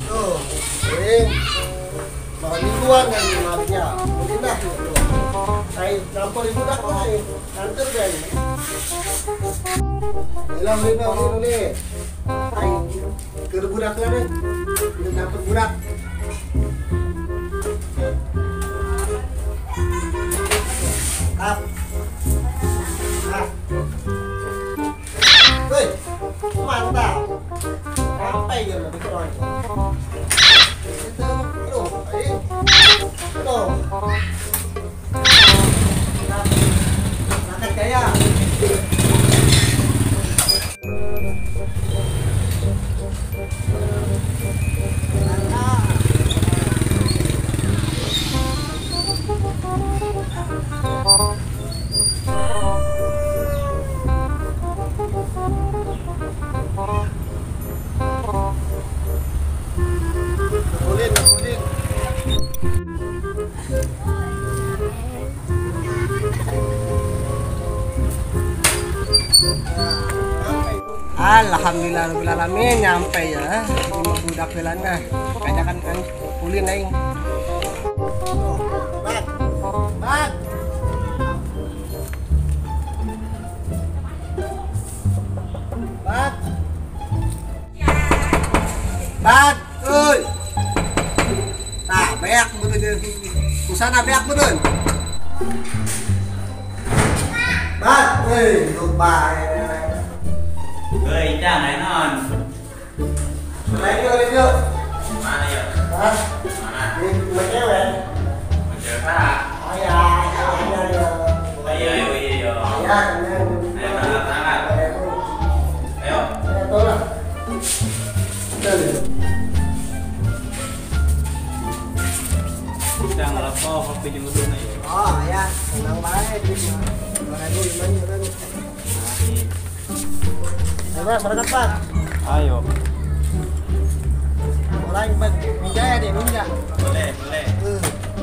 Tuh, ini makan mingguan kan maafnya. Mungkin dah tuh. Saya campur ibu dah kok sih. Antar deh. Bilang bilang ini. Ai ke budak lah deh. Kita campur budak. Up. Up. Woi, mantap. Sampai ya lebih kurang. Itu, aduh, ayo. Aduh. Angkat gaya. Ulin, ulin. Alhamdulillah rabbil alamin nyampe ya. Ini budak belanda. Kajakan kan ulin aing. Bak. Bak. Bak. Bak, euy. Tah, beak beundeun. Kusana beak beundeun. Bak, euy, lupa. Hei, Cang, ayo non. Lain yuk, lain yuk. Mana yuk? Hah? Mana? Di rumah cewek. Rumah cewek tak? Oh ya, ayo, ayo. Ayo, ayo, ayo. Ayo, ayo. Ayo, berangkat, berangkat. Ayo. Ayo, tolong. Cang, lepo, kopi jengudun ayo. Oh ya, tenang baik. 2.000, 5.000. Ayo, berangkat, Pak. Ayo. Mulai, Pak. Ninja ya deh, ninja. Boleh, boleh.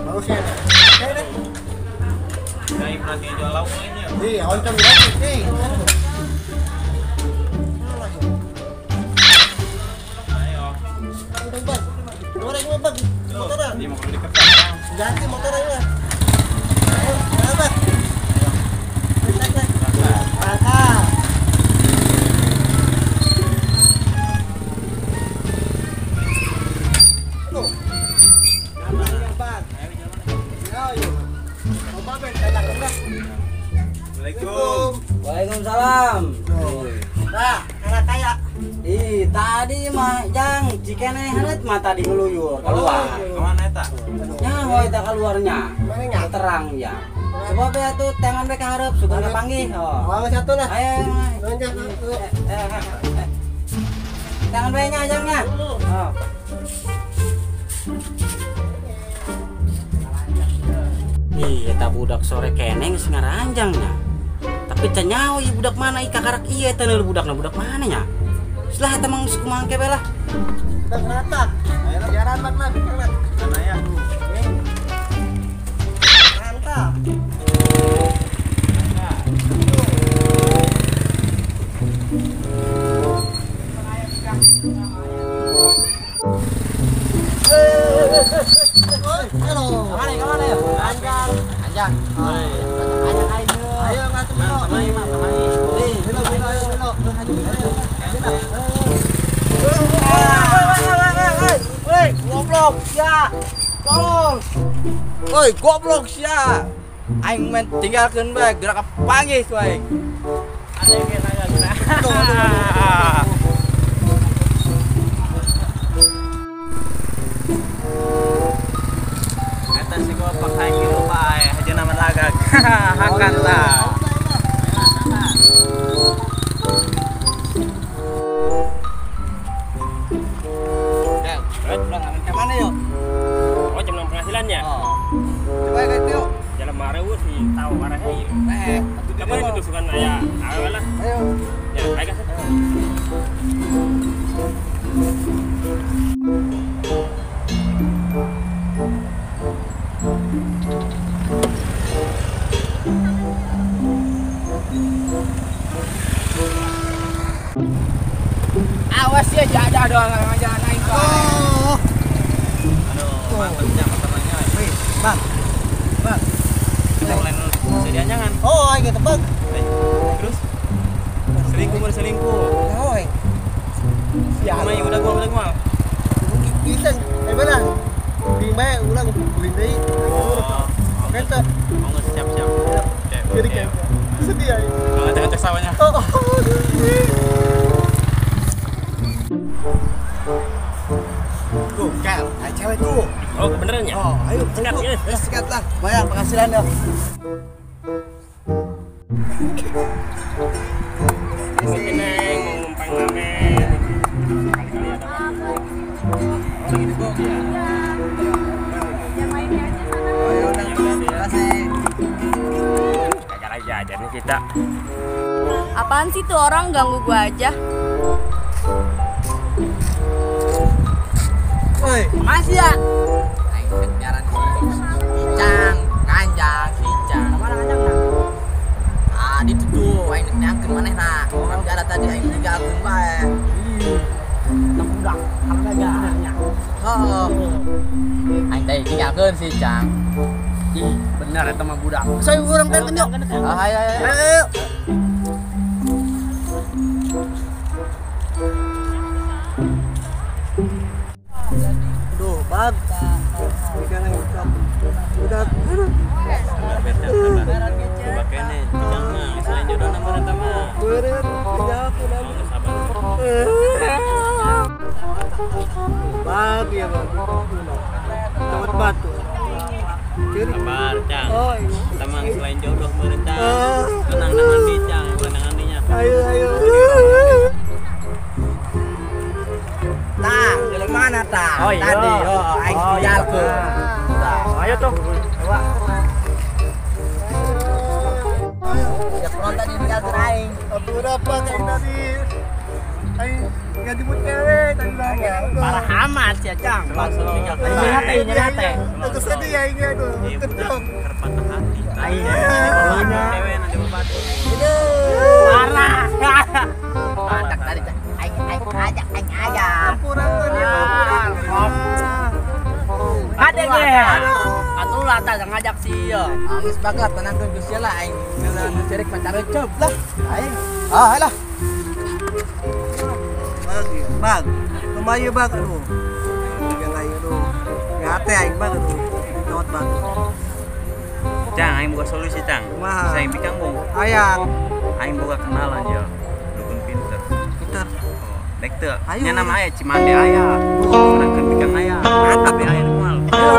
Bagus ya. Oke deh. Saya perhatiin jual lauk ini ya. Iya, oncom gratis nih. Ayo. Bang, goreng, Bang. Motornya. Iya, mau beli kertas. Ganti motornya. Ayo, berangkat. Berangkat. Assalamualaikum. Waalaikumsalam. Nah, anak kaya. Ih, tadi mah jang cikene hanet mah tadi ngeluyur keluar. Kemana eta? Nya we eta keluarnya. Terang ya. Coba be atuh tangan be ka hareup sugan kapanggih. Oh, satu lah. Ayo. Tangan be nya jangnya. Oh. Ih, eta budak sore keneng geus ngaranjangnya. Tapi teu nyaho ieu budak mana ieu kakarak ieu eta neul budakna budak mana nya. Selah eta mah geus kumaha ke lah. Kita ngeratak. Ayo siaran Bang lah, bikin lah. Sana ya. Mantap. Halo. Kemana kemana ya? Anjang. Anjang. Anjang ayo. Ayo ngatur dulu. Nih, Belo belo ayo belo. Woi, goblok sia. Tolong. Woi, goblok sia. Aing main tinggalkeun bae gerak panggih ku aing. Ada yang kena kena. Eta si gopak aing di rumah aja nama lagak. Hakan lah. Ya, pulang ke mana yuk? Oh, jam 6 penghasilannya. Oh. Coba ya yuk. Jalan Marewu sih tahu arahnya ya. Kapan itu sukan aya awe lah. Ayo. Ya, ayo gas. Au. Aduh, ngajaran aing kok. Oh. Aduh, mantepnya pertamanya. Wih, Bang. Bang. Kita lain sedia jangan. Oh, aing tebak. Terus selingkuh mau selingkuh. Oh, aing. Siapa yang udah gua udah gua. Bisa, benar. Bing bae ulang beli deui. Oh, Kata. Oh, siap-siap. Jadi kayak sedih ya. Ngacak-ngacak sawahnya. Oh. Tuh, Kel, ada cewek tuh. Oh, beneran ya? Oh, ayo sikat, ya. Sikat lah. Bayar penghasilan ya. Ini Neng mau numpang ngamen. Kali-kali ada waktu. Oh, lagi di bawah ya. Yang lainnya aja sana. Oh, ya udah, terima kasih. Gagal aja ajarin kita. Apaan sih tuh orang ganggu gua aja? Woi, makasih ya. Aing kenyaran si Icang, nganjang si Icang. Mana nganjang nah? Ah, dituduh aing nyangkeun manehna. Tapi ada tadi aing tinggalkeun bae. Ih. Tah budak, kalau aja. Heeh. Aing teh tinggalkeun si Icang. Ih, bener eta mah budak. Saya urang teh yuk. Ah, ayo ayo. Ayo. Aduh, bag. Ikan yang udah. Aduh. Coba kene, Icang mah selain jodoh nomor eta mah. Beureut, tidak aku Oh, sabar. Bag ya, bag. Tempat batu. Sabar, Cang. Oh, iya. Tamang selain jodoh meureun, Cang. Ah. Tenang nangan di, Cang. Tenang dinya. Ayo, ayo. Tah, jelema mana tah? Oh, iya. Tadi, oh, aing Oh, iya. tinggalkeun. Tah. Ayo tuh. Coba. Ya kurang tadi tinggalkeun aing. Aku berapa kayak tadi? Aing nggak jemput cewek tadi lagi. Parah amat ya, Cang. Langsung tinggalkeun. Nyeri hati, nyeri hati. Aku sedih ya ini aduh. Iya, budak Kedong. kerpatah hati. Aing. Cewek nanti batu. Parah. Mantap tadi, Cang. Aing aing ajak, aing ajak. Ampura ya, ampura. Ada ge. Atuh lah tah ngajak sia. Angis banget tenangkeun Gusti lah aing. Ngeunaan cerik pacar recep lah. Aing. Ah, lah. Bag, ya. Bag. Lumayan bag aduh. Yang aing aduh. Ya hati aing bag aduh. Cowot bag. Cang, aing boga solusi, Cang. Kumaha? Saya bikang bung. Ayang. Aing boga kenalan ya. Dukun pinter. Pinter. Oh, dek teu. Ayo. Nya nama aya Cimande aya. Menangkeun bikang aya. Tapi aya moal. Ayo,